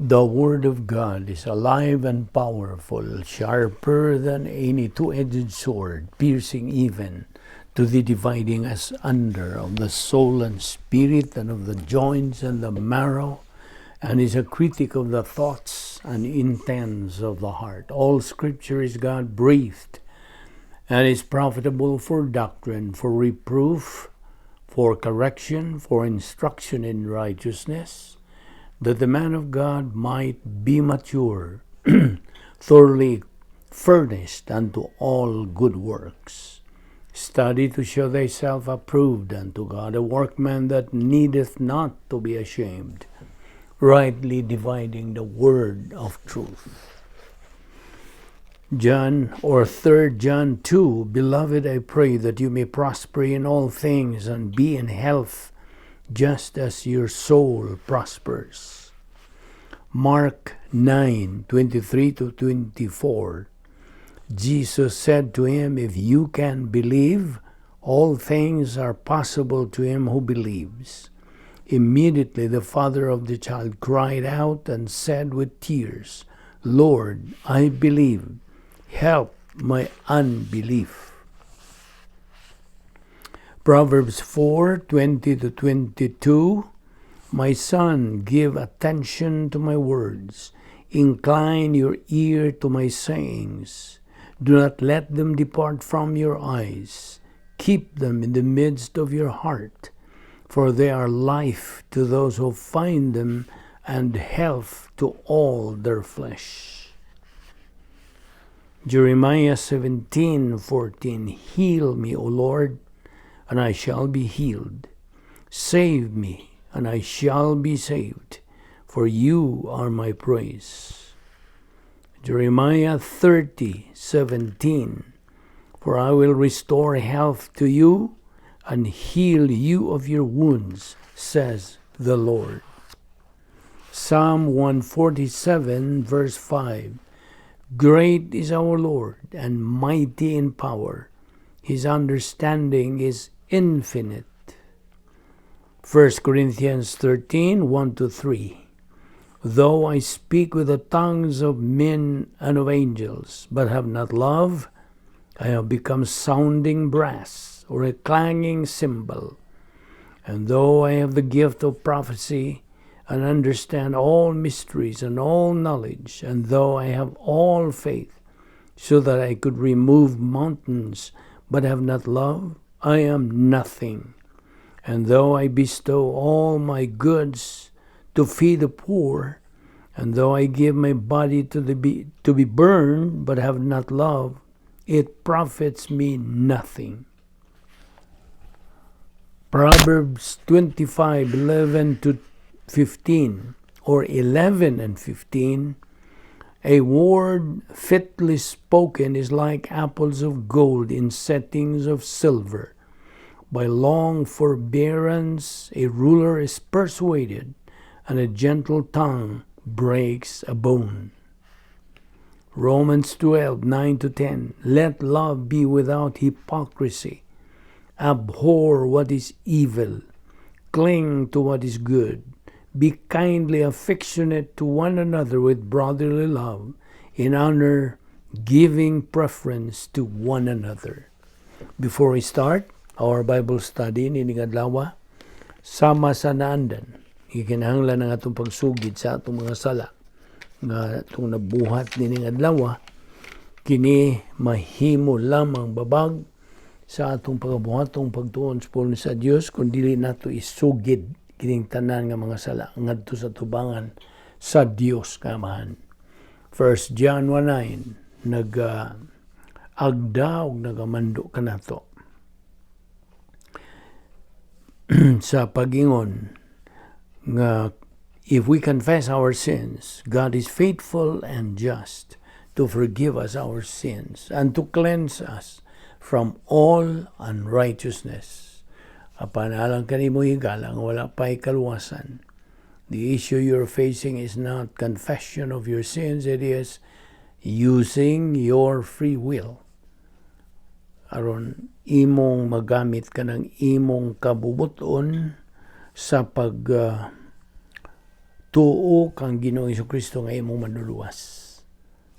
The Word of God is alive and powerful, sharper than any two-edged sword, piercing even to the dividing asunder of the soul and spirit and of the joints and the marrow, and is a critic of the thoughts and intents of the heart. All Scripture is God breathed and is profitable for doctrine, for reproof, for correction, for instruction in righteousness, that the man of God might be mature, thoroughly furnished unto all good works. Study to show thyself approved unto God, a workman that needeth not to be ashamed, rightly dividing the word of truth. John or 3 John 2: "Beloved, I pray that you may prosper in all things and be in health, just as your soul prospers." Mark 9:23 to 24: Jesus said to him, "If you can believe, all things are possible to him who believes." Immediately the father of the child cried out and said with tears, "Lord, I believe. Help my unbelief." Proverbs 4:20 to 22: "My son, give attention to my words. Incline your ear to my sayings. Do not let them depart from your eyes. Keep them in the midst of your heart, for they are life to those who find them and health to all their flesh." Jeremiah 17:14: "Heal me, O Lord, and I shall be healed. Save me, and I shall be saved, for you are my praise." Jeremiah 30:17: "For I will restore health to you and heal you of your wounds, says the Lord." Psalm 147, verse 5: "Great is our Lord and mighty in power. His understanding is infinite." 1 Corinthians 13:1 to 3: "Though I speak with the tongues of men and of angels, but have not love, I have become sounding brass or a clanging cymbal. And though I have the gift of prophecy and understand all mysteries and all knowledge, and though I have all faith, so that I could remove mountains, but have not love, I am nothing. And though I bestow all my goods to feed the poor, and though I give my body to be burned, but have not love, it profits me nothing." Proverbs 25:11 to 15 or 11 and 15: "A word fitly spoken is like apples of gold in settings of silver. By long forbearance a ruler is persuaded, and a gentle tongue breaks a bone." Romans 12:9 to 10: "Let love be without hypocrisy. Abhor what is evil. Cling to what is good. Be kindly affectionate to one another with brotherly love, in honor giving preference to one another." Before we start our Bible study nining adlaw, sama sa naandan, gikinahanglan ang atong pagsugid sa atong mga sala nga atong nabuhat nining adlaw. Kini mahimo lamang babag sa atong pagabuhatong pagtuon sa pulong sa Dios kung dili nato isugid kining tanan nga mga sala ngadto sa tubangan sa Dios nga Amahan. 1 John 1:9 nag agda og nagamando kanato sa pagingon nga if we confess our sins, God is faithful and just to forgive us our sins and to cleanse us from all unrighteousness. Apan alang kanimo, higala, nga wala pa'y kaluwasan. The issue you're facing is not confession of your sins, it is using your free will. Aron imong magamit ka ng imong kabubuton sa pag Tuo kang Ginoong Kristo nga imong manluluwas.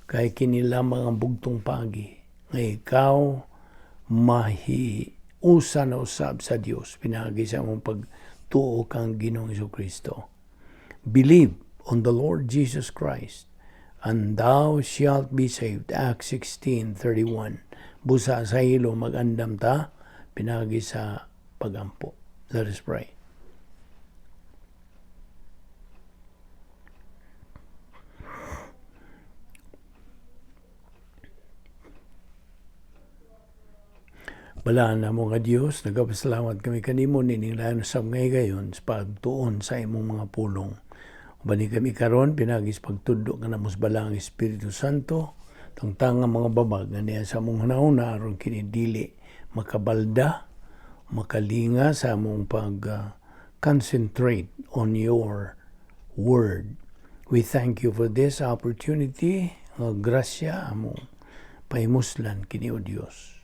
Kay kini lamang ang bugtong paagi nga ikaw mahiusa na usab sa Dios pinaagi sa imong pagtuo kang Ginoong Kristo. Believe on the Lord Jesus Christ and thou shalt be saved. Acts 16:31. Busa sa hilo, mag-andam ta pinaagi sa pagampo. Let us pray. Balaan namo nga Dios, nagapasalamat kami kanimo nining lain sa mga higayon sa pagtuon sa imong mga pulong. Ubani kami karon pinaagi sa pagtudlo kanamo sa Balaang Espiritu Santo, tangtang ang mga babag nga niya sa among hunahuna aron kini dili makabalda, makalinga sa among pag concentrate on your word. We thank you for this opportunity, nga grasya among pahimuslan kini, O Dios.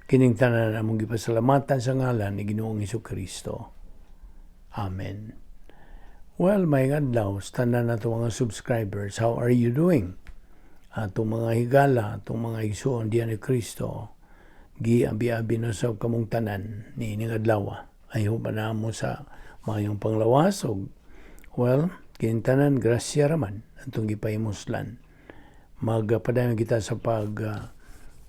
Kining tanan among gipasalamatan sa ngalan ni Ginoong Kristo. Amen. Well, maayong adlaw sa tanan nato mga subscribers, how are you doing? Atong mga higala, atong mga igsuon diyan ni Kristo, giabi-abi na sa kamong tanan niining adlaw. I hope na mo sa maayong panglawas og, well, kining tanan grasya raman atong gipahimuslan. Magpadayon kita sa pag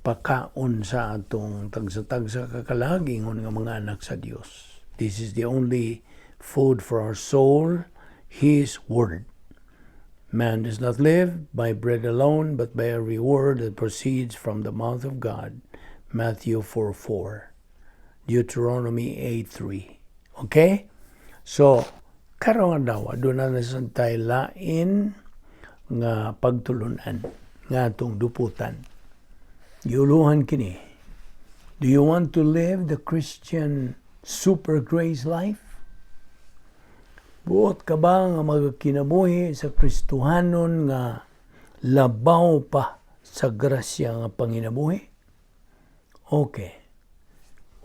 pakaon sa atong tagsa-tagsa ka kalag ingon nga mga anak sa Dios. This is the only food for our soul, His Word. Man does not live by bread alone, but by every word that proceeds from the mouth of God. Matthew 4:4. Deuteronomy 8:3. Okay? So, karong adlaw, duna na tay lain nga pagtulunan nga atong duputan. Giuluhan kini. Do you want to live the Christian super grace life? Buot ka ba nga magkinabuhi sa Kristohanon nga labaw pa sa grasya nga panginabuhi? Okay.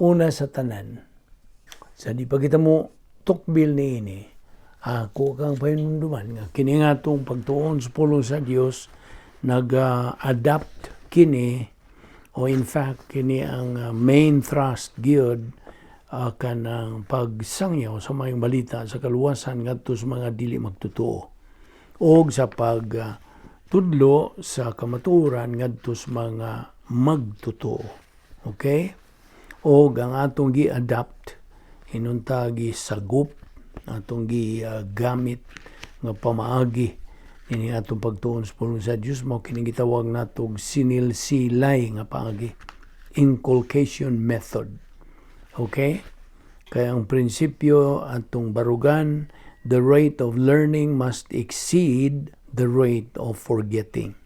Una sa tanan, sa di pa kita mo tukbil ni ini, ako kang pahinumduman nga kini nga atong pagtuon sa pulong sa Dios, nag-adapt kini o in fact kini ang main thrust gyud kanang pagsangyaw sa Maayong Balita sa kaluwasan ngadto sa mga dili magtotoo og sa pag tudlo sa kamatuoran ngadto sa mga magtotoo. Okay? Og ang atong gi-adapt, hinunta gisagup, atong gi-gamit nga pamaagi ini atong pagtuon sa pulong sa Dios mao kini gitawag natog sinilsilay nga paagi, inculcation method. Okay? Kaya ang prinsipyo atong barugan, the rate of learning must exceed the rate of forgetting.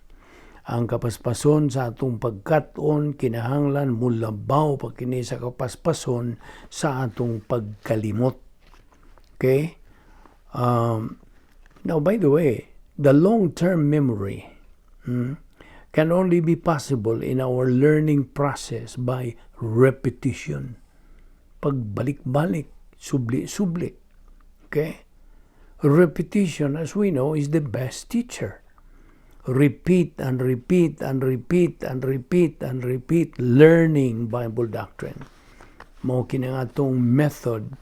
Ang kapaspason sa atong pagkat-on kinahanglan mulabaw pa kini sa kapaspason sa atong pagkalimot. Okay? Now, by the way, the long-term memory can only be possible in our learning process by repetition. Pagbalik-balik, subli-subli. Okay? Repetition, as we know, is the best teacher. Repeat and repeat and repeat and repeat and repeat learning Bible doctrine. Mao kini ang atong method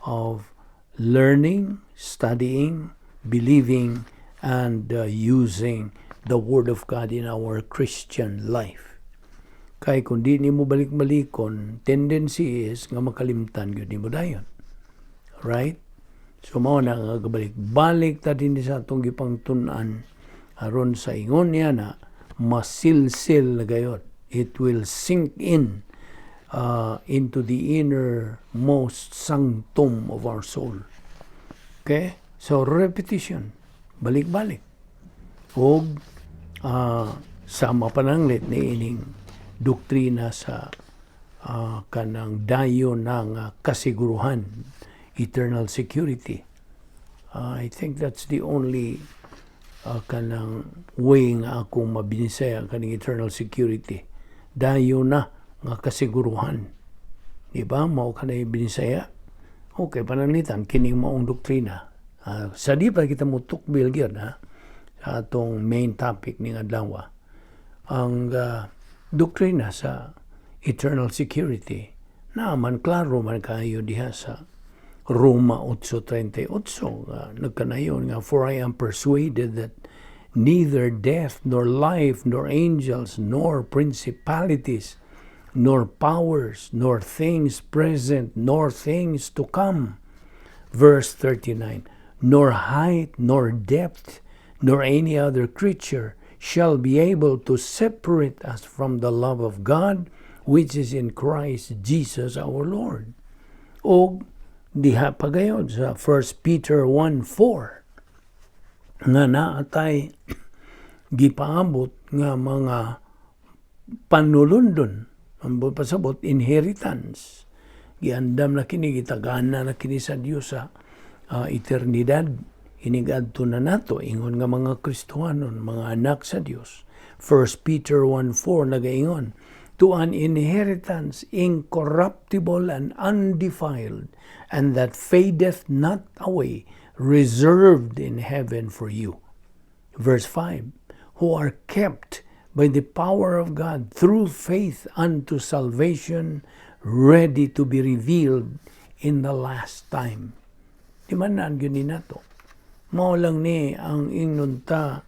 of learning, studying, believing, and using the Word of God in our Christian life. Kay kung di nimo balik-balikon, tendency is nga makalimtan gyud nimo dayon. Right? So mao na nga balik-balik ta din sa atong gipangtun-an aron sa ingon niya na masilsil na gayod. It will sink in into the innermost sanctum of our soul. Okay? So repetition, balik-balik. Og sama pananglit ni ining doktrina sa kanang dayon ng kasiguruhan, eternal security. I think that's the only kanang way nga akong mabinisaya kaning eternal security. Dayon na nga kasiguruhan. Di ba? Mao kanay Binisaya. Okay, pananglitan kining maong doktrina. Sa di pa kita mutukbil gyud ha sa atong main topic ning adlaw, ang doktrina sa eternal security na man klaro man kayo diha sa Roma 8:38 nagkanayon nga, "For I am persuaded that neither death nor life nor angels nor principalities nor powers nor things present nor things to come," verse 39, "nor height nor depth nor any other creature shall be able to separate us from the love of God which is in Christ Jesus our Lord." O diha pa gayod sa 1 Peter 1:4 nga naatay gipaabot nga mga panulundon, ang pasabot inheritance. Giandam na kini, gitagana na kini sa Dios sa eternidad inigadto na nato ingon nga mga Kristohanon, mga anak sa Dios. 1 Peter 1:4 nagaingon, "To an inheritance incorruptible and undefiled and that fadeth not away, reserved in heaven for you," verse 5, "who are kept by the power of God through faith unto salvation, ready to be revealed in the last time." Di man na gyud ni nato. Mao lang ni ang ingnon ta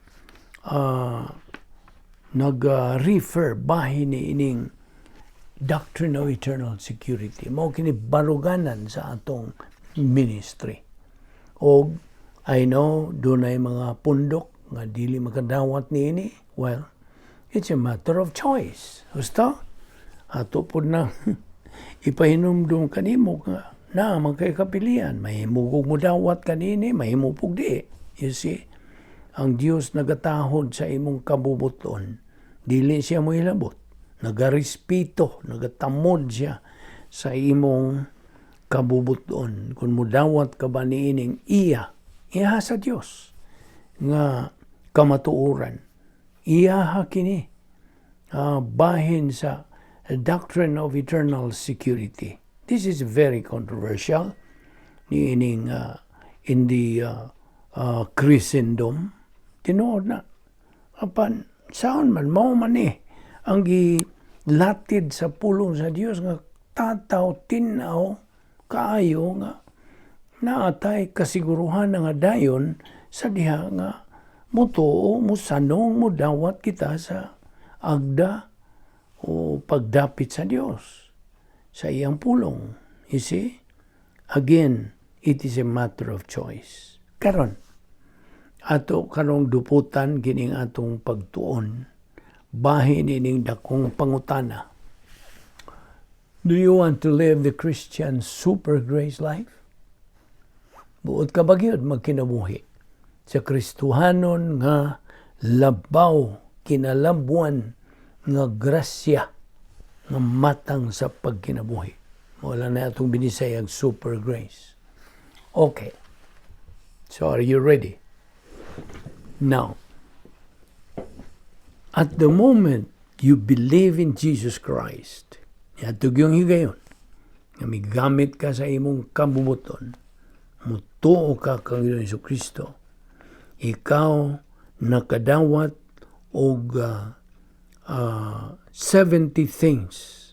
nag-refer bahin ni ining doctrine of eternal security. Mao kini baruganan sa atong ministry. Og I know dunay mga pundok nga dili makadawat niini. Well, it's a matter of choice. Gusto? Ato pod na ipahinumdum kanimo nga na man kay kapilian. Mahimo kog mudawat kanini, mahimo pug di. You see? Ang Dios nagatahod sa imong kabubuton. Dili siya mo hilabot. Nagarespeto, nagatamod siya sa imong kabubuton. Kung mudawat ka ba niining iya, iya sa Dios nga kamatuoran. Iya ha kini bahin sa doctrine of eternal security. This is very controversial niining in the Christendom. Tinuod na. Apan saon man, mao man ni ang gilatid sa pulong sa Dios nga tataw tin-aw kaayo nga naatay kasiguruhan nga dayon sa diha nga mutuo, musanong, mudawat kita sa agda o pagdapit sa Dios sa iyang pulong. You see? Again, it is a matter of choice. Karon, ato karong duputan kining atong pagtuon bahin ining dakong pangutana. Do you want to live the Christian super grace life? Buot ka ba gyud magkinabuhi sa Kristohanon nga labaw kinalabwan nga grasya nga matang sa pagkinabuhi? Wala na atong binisayag super grace. Okay. So are you ready? Now, at the moment you believe in Jesus Christ, yatug yung higayon, nga migamit ka sa imong kabubuton, mutuo ka kang Hesus Kristo, ikaw nakadawat og 70 things.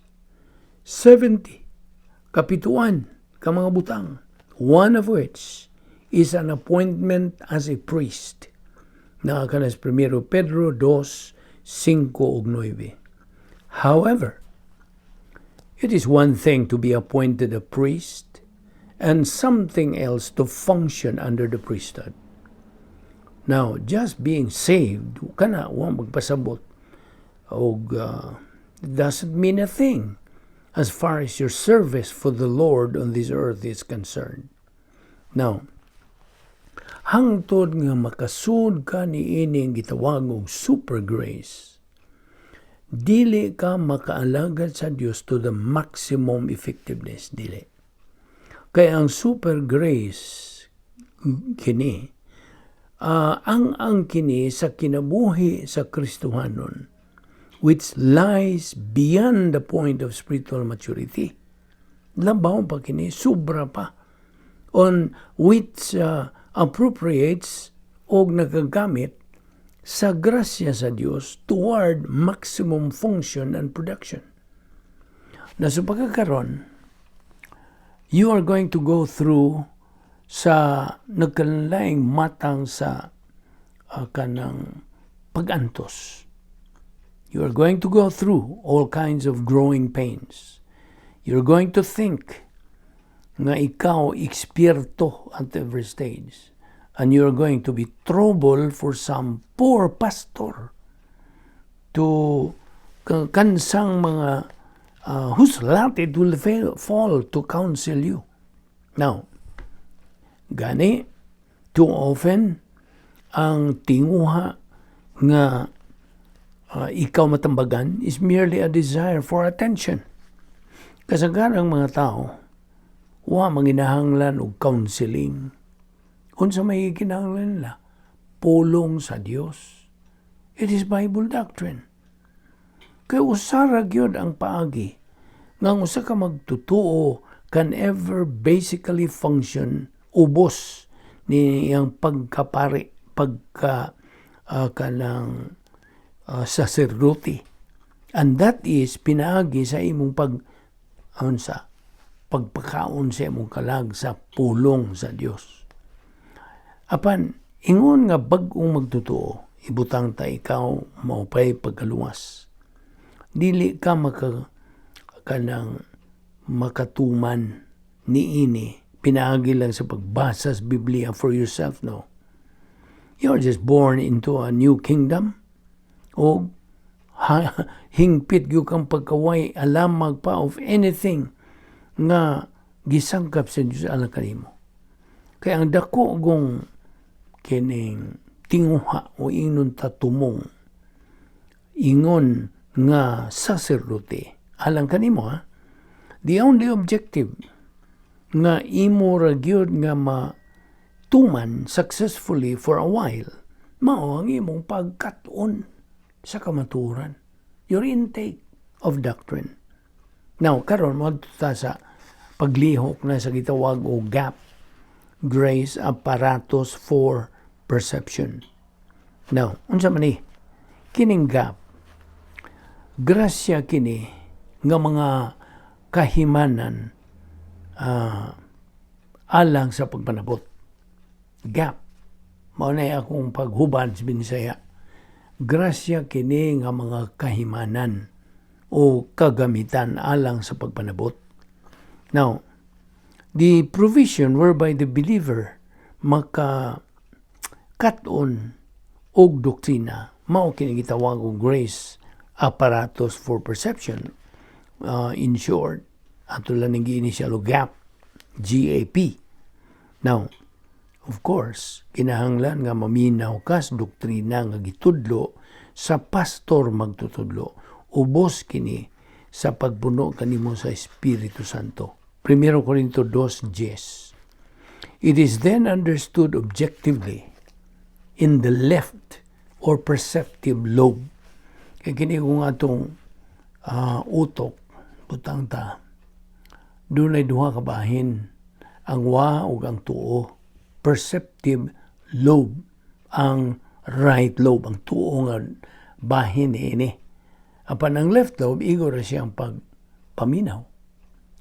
70 kapituan ka mga butang. One of which is an appointment as a priest. Naa kanas 1 Pedro 2, 5 ug 9. However, it is one thing to be appointed a priest and something else to function under the priesthood. Now, just being saved, kana wa magpasabot og doesn't mean a thing as far as your service for the Lord on this earth is concerned. Now, hangtod nga makasud ka ni ining gitawag og super grace, dili ka makaalagad sa Dios to the maximum effectiveness, dili. Kaya ang super grace kini ang kini sa kinabuhi sa Kristohanon which lies beyond the point of spiritual maturity. Labaw pa kini, sobra pa. On which appropriates og nagagamit sa grasya sa Dios toward maximum function and production. Na sa pagkakaron, you are going to go through sa nagkalaing matang sa kanang pag-antos. You are going to go through all kinds of growing pains. You're going to think nga ikaw eksperto at every stage. And you're going to be trouble for some poor pastor to kansang mga whose lot it will fall to counsel you. Now, gani, too often, ang tinguha nga ikaw matambagan is merely a desire for attention. Kasagarang mga tao, wa manginahanglan og counseling. Unsa may kinahanglan nila? Pulong sa Dios. It is Bible doctrine. Kay usara gyud ang paagi nga ang usa ka magtutuo can ever basically function ubos ni iyang pagkapari, pagka kanang saserdote. And that is pinaagi sa imong pag unsa pagpakaon sa imong kalag sa pulong sa Dios. Apan ingon nga bag-ong magtotoo, ibutang ta ikaw maupay pagkaluwas. Dili ka maka kanang makatuman niini pinaagi lang sa pagbasa sa Biblia for yourself, no. You're just born into a new kingdom o hingpit gyud kang pagkaway alamag pa of anything nga gisangkap sa Dios alang kanimo. Kay ang dako gong kining tinguha o ingnon ta tumong ingon nga saserdote alang kanimo, ha, the only objective nga imo ra gyud nga matuman successfully for a while mao ang imong pagkat-on sa kamatuoran, your intake of doctrine. Now, karon moadto ta sa paglihok na sa gitawag og GAP, Grace Apparatus for Perception. Now, unsa man ni kining GAP? Grasya kini nga mga kahimanan alang sa pagpanabot. GAP. Mao na akong paghubad sa Binisaya. Grasya kini nga mga kahimanan o kagamitan alang sa pagpanabot. Now, the provision whereby the believer maka kat-on og doktrina mao kini gitawag og grace apparatus for perception. In short, ato lang ning gi-initial og GAP, GAP. Now, of course, kinahanglan nga maminaw ka sa doktrina nga gitudlo sa pastor magtutudlo. Ubos kini sa pagpuno kanimo sa Espiritu Santo. 1 Corinto 2:10. It is then understood objectively in the left or perceptive lobe. Kay kini kung atong utok, butang ta, dunay duha ka bahin, ang wa ug ang tuo. Perceptive lobe, ang right lobe, ang tuo nga bahin ini. Apan ang left lobe, igo ra siyang pagpaminaw.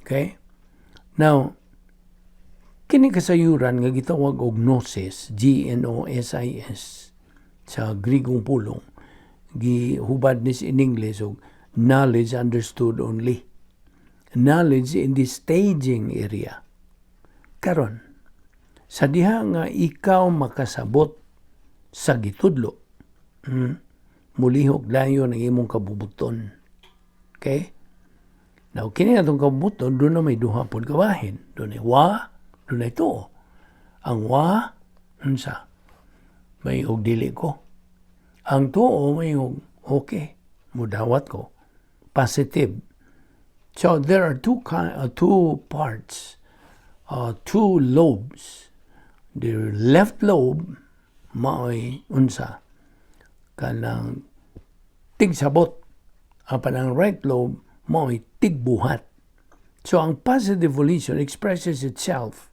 Okay? Now, kini kasayuran nga gitawag og gnosis, gnosis, sa Grigong pulong, gihubad nis in English og knowledge understood only. Knowledge in the staging area. Karon, sa diha nga ikaw makasabot sa gitudlo, mulihok dayon ang imong kabubuton. Okay? Now, kini atong kabubuton, duna may duha pod kabahin. Dunay wa, dunay tuo. Ang wa, unsa? May og dili ko. Ang tuo, may og okay. Mudawat ko. Positive. So, there are two parts, two lobes. The left lobe, maoy unsa? Kanang tigsabot. Apan ang right lobe, maoy tigbuhat. So, ang positive volition expresses itself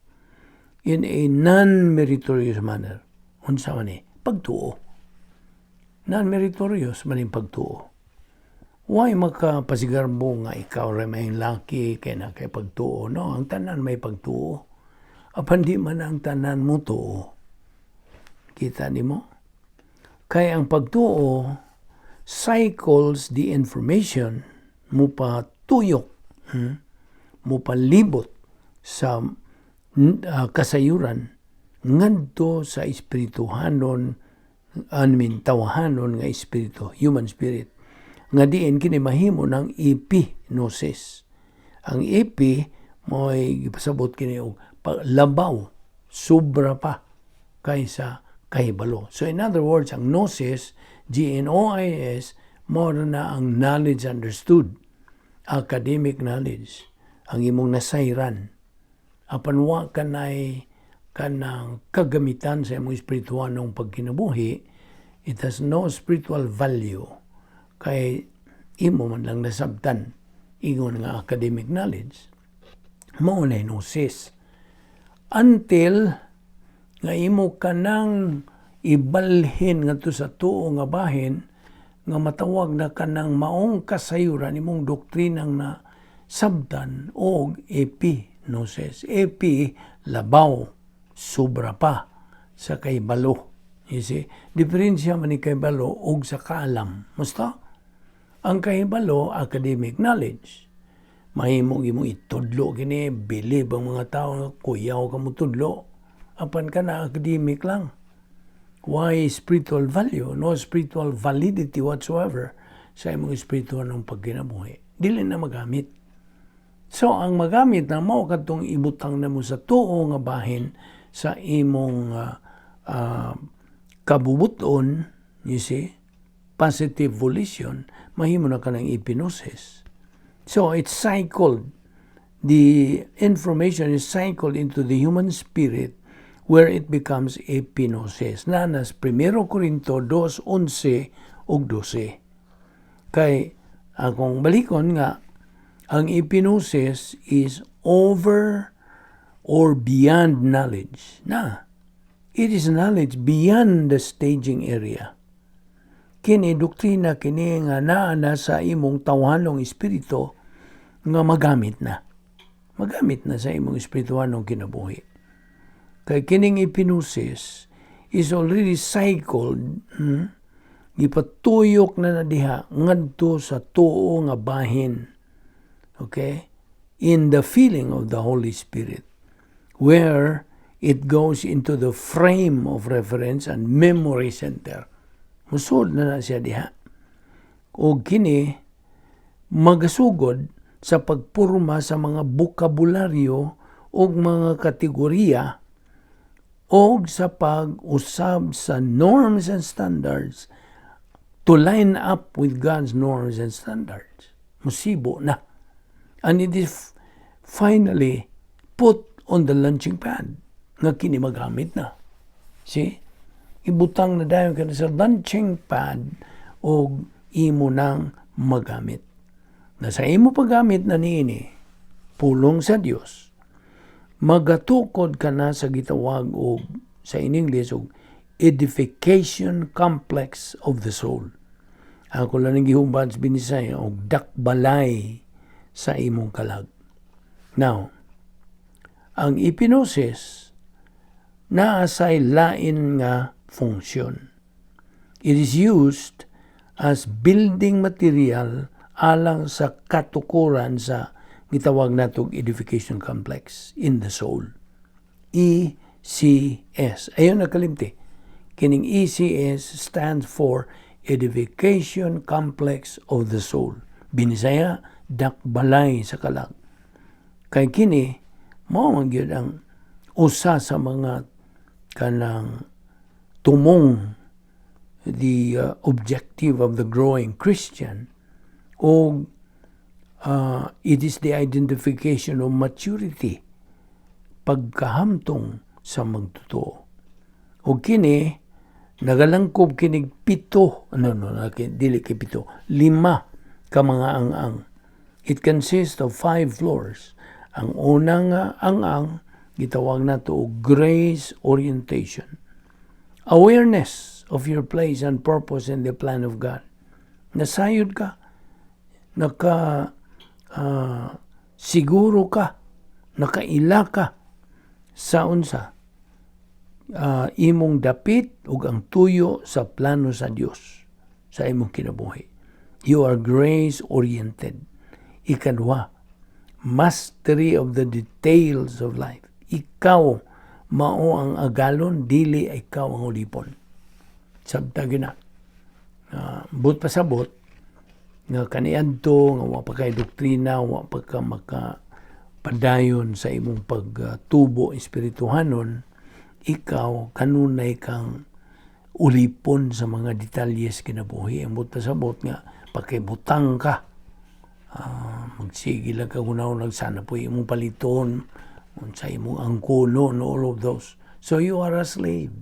in a non-meritorious manner. Unsa man ni? Pagtuo. Non-meritorious man yung pagtuo. Why makapasigarbo nga ikaw ra may laki kay na kay pagtuo? No, ang tanan may pagtuo. Apan di man ang tanan mo tuo. Kita nimo? Kay ang pagtuo cycles the information, mupatuyok, mupalibot sa kasayuran ngadto sa espirituhanon, I mean, tawahanon nga espiritu, human spirit, nga diin kini mahimo ng epignosis. Ang epi mo'y gipasabot kini og labaw, sobra pa kaysa kahibalo. So in other words, ang gnosis, gnois, mao na ang knowledge understood, academic knowledge, ang imong nasayran. Apan wa kanay kanang kagamitan sa imong espirituhanong pagkinabuhi, it has no spiritual value kay imo man lang nasabtan ingon nga academic knowledge. Mao na gnosis. Until nga imo kanang ibalhin ngadto sa tuo nga bahin nga matawag na kanang maong kasayuran, imong doktrinang na sabtan og epignosis. Epi, labaw, sobra pa sa kahibalo. You see, diferensya man ni kahibalo og sa kaalam. Musta? Ang kahibalo, academic knowledge. Mahimong imong itudlo kini, bilib ang mga tao nga kuyaw ka mo tudlo. Apan ka na academic lang. Why spiritual value? No spiritual validity whatsoever sa imong espiritual ng pagkinabuhi. Dili na magamit. So, ang magamit na mao kadtong ibutang na mo sa tuo nga bahin sa imong kabubuton, you see, positive volition, mahimo na ka ng epignosis. So, it's cycled. The information is cycled into the human spirit where it becomes epignosis. Naa sa 1 Corinto 2:11 ug 12. Kay akong balikon nga ang epignosis is over or beyond knowledge. Na, it is knowledge beyond the staging area. Kini doktrina kini nga naa na sa imong tawhanong espiritu nga magamit na. Magamit na sa imong espirituhanong kinabuhi. Kay kining epignosis is already cycled, gipatuyok na na diha ngadto sa tuo nga bahin. Okay? In the feeling of the Holy Spirit, where it goes into the frame of reference and memory center. Musod na na siya diha. O kini magasugod sa pagpurma sa mga bokabularyo o mga kategorya o sa pag-usab sa norms and standards to line up with God's norms and standards. Musibo na. And it is finally put on the launching pad nga kini magamit na. See? Ibutang na dayon kana sa launching pad o imo nang magamit. Na sa imo paggamit na niini, pulong sa Dios, magatukod ka na sa gitawag og sa in English og edification complex of the soul. Ako lang nang gihubad sa Binisaya og dakbalay sa imong kalag. Now, ang epignosis naa say lain nga funksyon. It is used as building material alang sa katukuran sa gitawag natog edification complex in the soul. ECS. Ayaw na kalimti. Kining ECS stands for Edification Complex of the Soul. Binisaya, dakbalay sa kalag. Kay kini, mao man gyud ang usa sa mga kanang tumong, the objective of the growing Christian, o it is the identification of maturity, pagkahamtong sa magtotoo. O kini nagalangkob kinig pito, no, dili kay pito, lima ka mga ang-ang. It consists of five floors. Ang unang ang-ang Gitawag nato og grace orientation. Awareness of your place and purpose in the plan of God. Nasayod ka, naka siguro ka, nakaila ka sa unsa imong dapit ug ang tuyo sa plano sa Dios sa imong kinabuhi. You are grace oriented. Ikaduha, mastery of the details of life. Ikaw mao ang agalon, dili ikaw ang ulipon. Sabta gina. But pasabot nga kaniadto nga wa pa kay doktrina, wa pa ka maka padayon sa imong pagtubo espirituhanon, ikaw kanunay kang ulipon sa mga detalye kinabuhi. Ang buot pasabot nga pakibutang ka, magsige lang ka hunaw sana po imong paliton, sa imong angkono, no, all of those. So you are a slave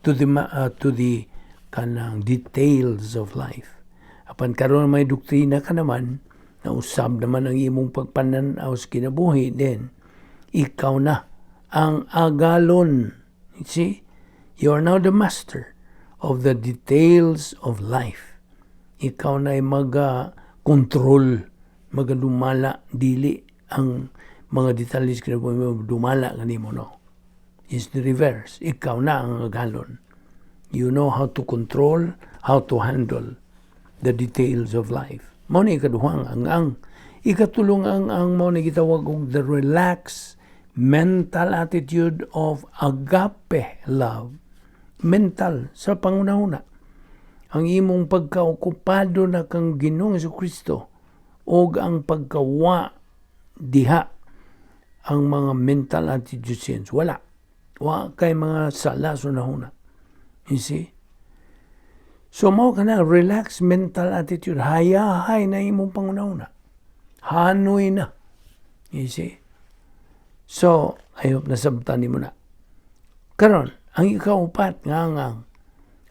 to the kanang details of life. Apan karon may doktrina ka naman, nausab naman ang imong pagpanan-aw sa kinabuhi, then ikaw na ang agalon. You see? You are now the master of the details of life. Ikaw na ay maga-control, magadumala, dili ang mga detalye kinabuhi mo dumala kanimo, no. Is the reverse. Ikaw na ang agalon. You know how to control, how to handle the details of life. Mao ni ikaduhang ang ikatulong ang mao ni gitawag og the relaxed mental attitude of agape love. Mental sa pangunahuna. Ang imong pagkaokupado na kang Ginoong Kristo og ang pagkawa diha ang mga mental attitude sins. Wala. Wa kay mga sala sa hunahuna. You see? So mao kana relax mental attitude. Hayahay na imong pangunahuna. Hanoy na. You see? So, I hope nasabtan nimo na. Karon, ang ikaupat nga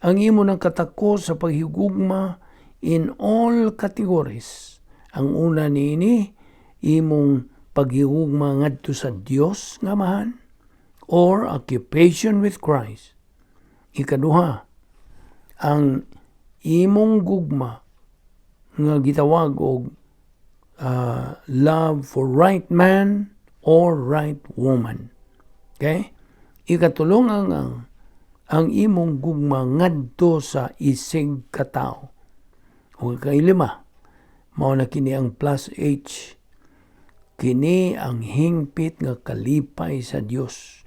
ang imo ng katako sa paghigugma in all categories. Ang una niini, imong paghigugma ngadto sa Dios nga Amahan or occupation with Christ. Ikaduha, ang imong gugma nga gitawag og love for right man or right woman. Okay? Ikatulong ang imong gugma ngadto sa isig katawo. Ug ikailima, mao na kini ang plus H. Kini ang hingpit nga kalipay sa Dios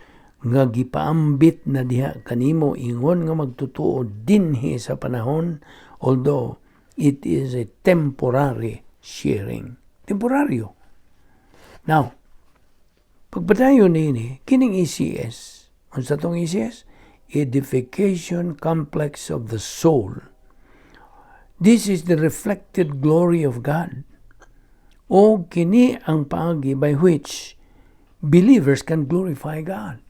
nga gipaambit na diha kanimo ingon nga magtutuo dinhi sa panahon, although it is a temporary sharing. Temporaryo. Now, pagpadayon nini, kining ECS, unsa tong ECS? Edification Complex of the Soul. This is the reflected glory of God. O kini ang paagi by which believers can glorify God.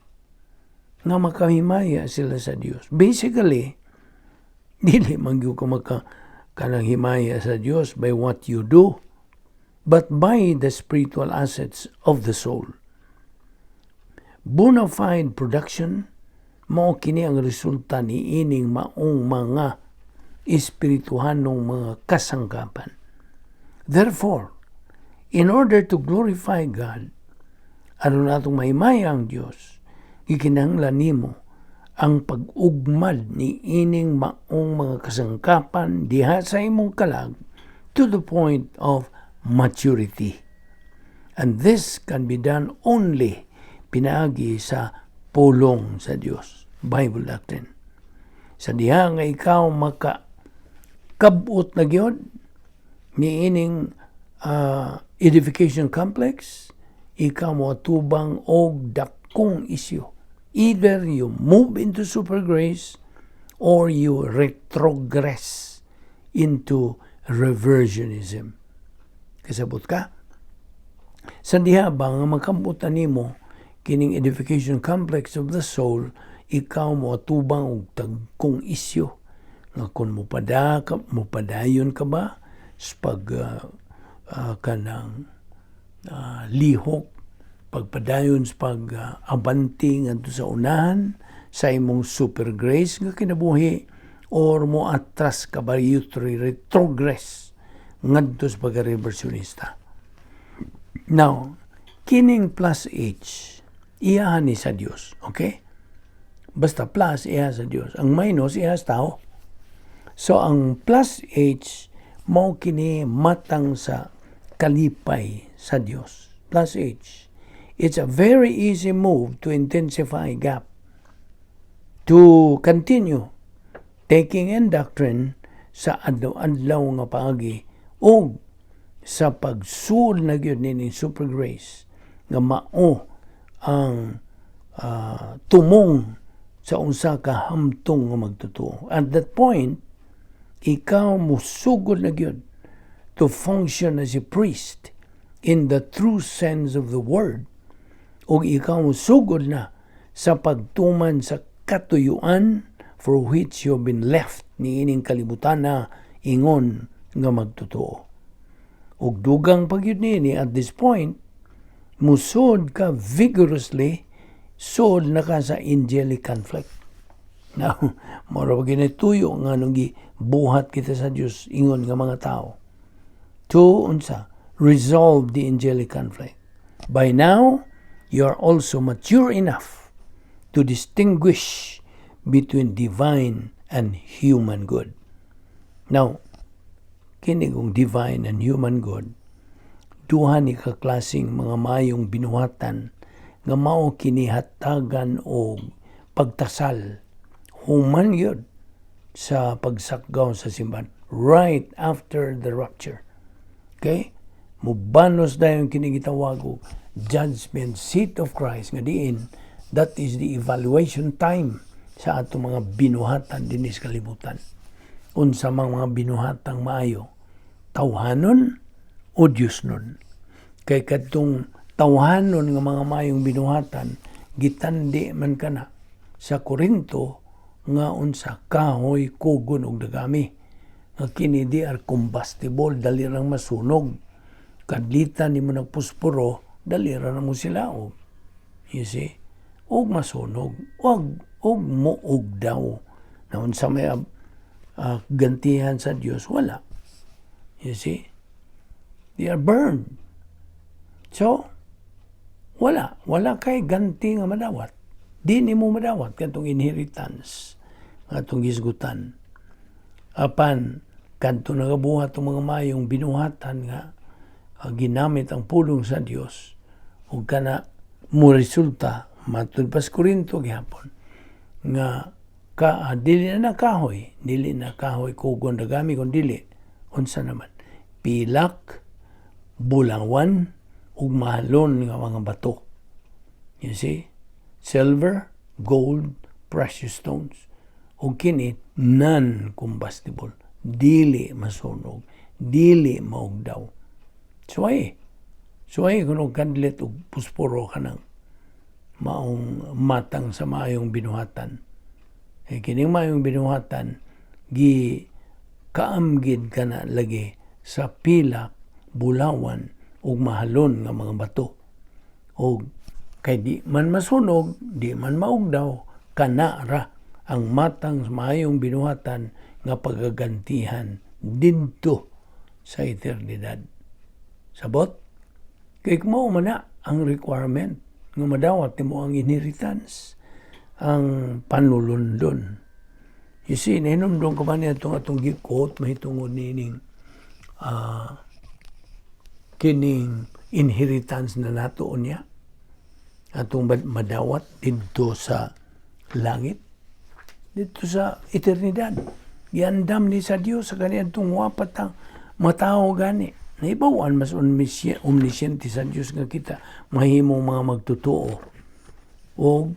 Nga makahimaya sila sa Dios. Basically, dili man gyud ka maka kanang himaya sa Dios by what you do, but by the spiritual assets of the soul. Bona fide production, mao kini ang resulta ni ining maong mga espirituhanong mga kasangkapan. Therefore, in order to glorify God, aron atong mahimaya ang Dios, gikinahanglan nimo ang pag-ugmad ni ining maong mga kasangkapan diha sa imong kalag to the point of maturity. And this can be done only pinaagi sa pulong sa Dios, Bible doctrine. Sa diha nga ikaw maka kabot na gyud ni ining edification complex, ikaw mo atubang og dakong isyu. Either you move into super grace or you retrogress into reversionism. Kasabot ka? Sa diha ba nga makambutan nimo kining edification complex of the soul, ikaw mo atubang og tagkong isyu nga kung mopadayon ka ba sa pag kanang lihok. Pagpadayon sa pag-abanti ngadto sa unahan sa imong super grace nga kinabuhi or mo atras ka ba, you retrogress ngadto sa pagka-reversionista. Now, kining plus H, iyahan ni sa Dios, okay? Basta plus, iya sa Dios. Ang minus, iya sa tao. So, ang plus H, mao kini matang sa kalipay sa Dios. Plus H. It's a very easy move to intensify gap. To continue taking in doctrine sa adlaw-adlaw nga paagi o sa pagsul na gyud nining super grace nga mao ang tumong sa unsa ka hamtong nga magtotoo. At that point, ikaw musugod na gyud to function as a priest in the true sense of the word, ug ikaw musugod na sa pagtuman sa katuyuan for which you have been left niining kalibutan na ingon nga magtotoo. Ug dugang pagyud niini, at this point, musod ka vigorously, sud na ka sa angelic conflict. Now, mura pa tuyo nga nung gibuhat kita sa Dios ingon nga mga tao. To unsa? Resolve the angelic conflict. By now, you are also mature enough to distinguish between divine and human good. Now, kini kung divine and human good, duha ni ka klaseng mga mayong binuhatan nga mao kini hatagan og pagtasal human yun sa pagsakgaw sa simbahan right after the rapture. Okay? Mubanos dayon kini gitawag og judgment seat of Christ nga diin that is the evaluation time sa atong mga binuhatan dinhi sa kalibutan. Unsa mang mga binuhatang maayo, tawhanon o Diyosnon? Kay kadtong tawhanon nga mga maayong binuhatan, gitandi man kana sa Korinto nga unsa? Kahoy, kugon ug dagami. Nga kini di are combustible, dali rang masunog. Kadlitan nimo nagpusporo, dali ra na mo sila. You see? Ug masunog. Ug muog daw. Na unsa may gantihan sa Dios, wala. You see? They are burned. So, wala. Wala kay ganti nga madawat. Di nimo madawat katong inheritance atong gisgutan. Apan, kadto nagabuhat ang mga mayong binuhatan nga ginamit ang pulong sa Dios ug kana mo resulta matud pa sa Korinto gihapon nga ka dili na kahoy, dili na kahoy, kugon, dagami, kun dili unsa naman? Pilak, bulawan ug mahalon nga mga bato. You see? Silver, gold, precious stones. Ug kini non-combustible, dili masunog, dili maugdaw. Suway. Suway kuno kadlit og pusporo kanang maong matang sa maayong binuhatan. Eh, kining maayong binuhatan gi kaamgid kana lagi sa pilak, bulawan ug mahalon nga mga bato. Og kay di man masunog, di man maugdaw, kana ra ang matang sa maayong binuhatan nga pagagantihan didto sa eternidad. Sabot? Kay mao man na ang requirement nga madawat nimo ang inheritance, ang panulundon. You see, nahinumdum ko ba niya itong atong gi-quote mahitungod nining kining inheritance na nato niya atong madawat didto sa langit, didto sa eternidad? Giandam ni sa Dios sa kaniadtong wapat ang matawo gani. Naibawan mas omniscient sa Dios nga kita mahimong mga magtotoo. O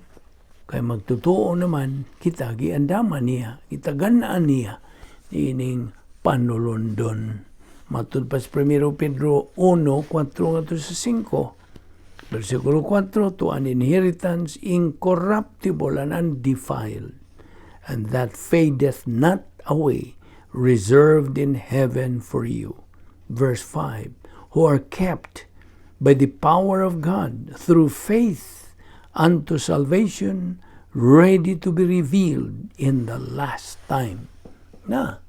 kay magtotoo naman kita, giandaman niya, kita ganaan niya ining panulundon. Matud pa sa 1 Pedro 1, 4 ngadto sa 5. Versikulo 4, to an inheritance incorruptible and undefiled, and that fadeth not away, reserved in heaven for you. Verse 5, who are kept by the power of God through faith unto salvation, ready to be revealed in the last time. Na.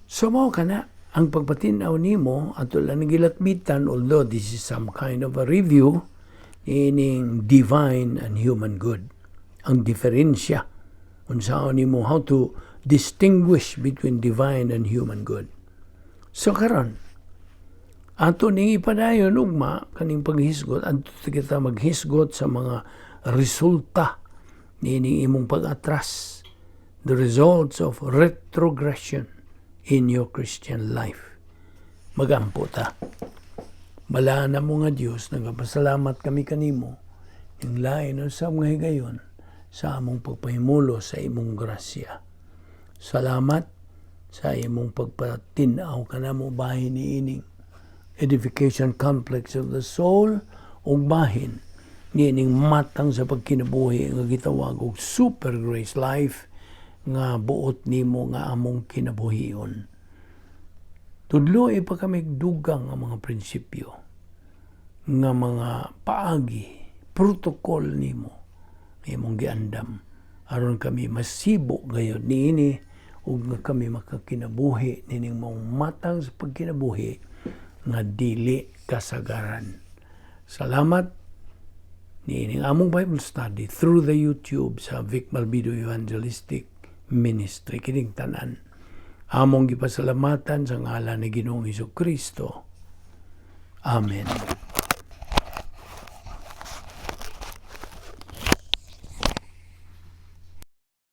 So mao kana ang pagpatin-aw nimo ato lang gilatbitan, although this is some kind of a review ining divine and human good. Ang diferensya unsaon nimo how to distinguish between divine and human good. So karon ato ning ipadayon ugma kaning paghisgot adto kita maghisgot sa mga resulta niining imong pag-atras, the results of retrogression in your Christian life. Magampo ta. Balaan namo nga Dios, nagapasalamat kami kanimo ning lain sa mga higayon sa among pagpahimulo sa imong grasya. Salamat sa imong pagpatin-aw kanamo bahin niining edification complex of the soul ug bahin niining matang sa pagkinabuhi nga gitawag og super grace life nga buot nimo nga among kinabuhion. Tudloi pa kami dugang nga mga prinsipyo, nga mga paagi, protocol nimo imong giandam aron kami masibo gayod niini ug nga kami makakinabuhi nining maong matang sa pagkinabuhi nga dili kasagaran. Salamat niining among Bible study through the YouTube sa Vic Malvido Evangelistic Ministry. Kining tanan among gipasalamatan sa ngalan ni Ginoong Kristo. Amen.